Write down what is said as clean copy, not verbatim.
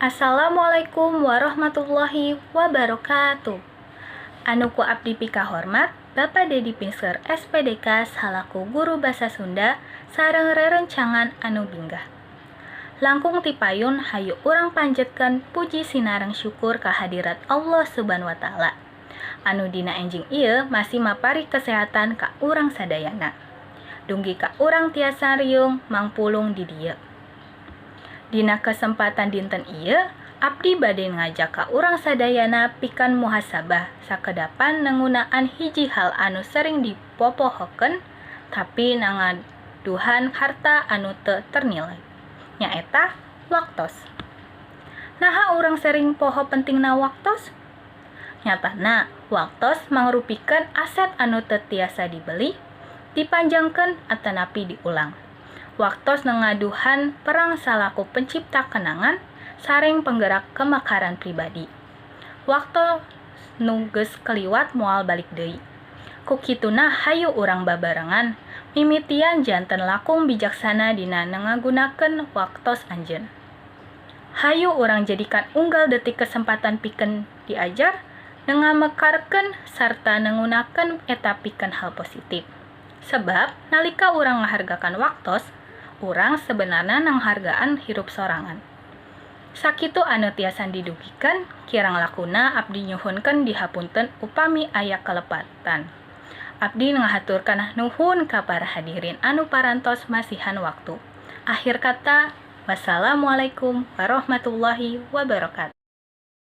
Assalamualaikum warahmatullahi wabarakatuh. Anu ku abdi pikahormat Bapak Dedi Pinsker SPDK salaku guru basa Sunda sareng rerencangan anu binggah. Langkung ti payun, hayu urang panjetkeun puji sinareng syukur kahadirat Allah Subhanahu wa Ta'ala anu dina enjing ieu masih mapari kesehatan ka urang sadayana dunggi ka urang tiasa riung mangpulung di dieu. Dina kesempatan dinten ieu, abdi bade ngajak ka urang sadayana pikeun muhasabah sakedapan nengunaan hiji hal anu sering dipopohokeun tapi nangaduhan harta anu teu ternilai, nyaeta waktos. Naha urang sering poho pentingna waktos? Nyatana waktos mangrupikeun aset anu teu tiasa dibeli, dipanjangkeun, atanapi diulang. Waktos nengaduhan peran salaku pencipta kenangan sareng penggerak kemekaran pribadi. Waktu nu geus kaliwat moal balik deui. Ku kituna, hayu urang babarengan mimitian janten langkung bijaksana dina ngagunakeun waktos anjeun. Hayu urang jadikan unggal detik kesempatan pikeun diajar, ngamekarkeun, sarta nengunakeun eta pikeun hal positif. Sebab nalika urang ngahargaan waktos, urang sebenarna nanghargaan hirup sorangan. Sakitu anu tiasa didugikeun, kirang langkungna abdi nyuhunkeun dihapunten upami aya kalepatan. Abdi ngahaturkeun nuhun ka para hadirin anu parantos masihan waktu. Akhir kata, wassalamualaikum warahmatullahi wabarakatuh.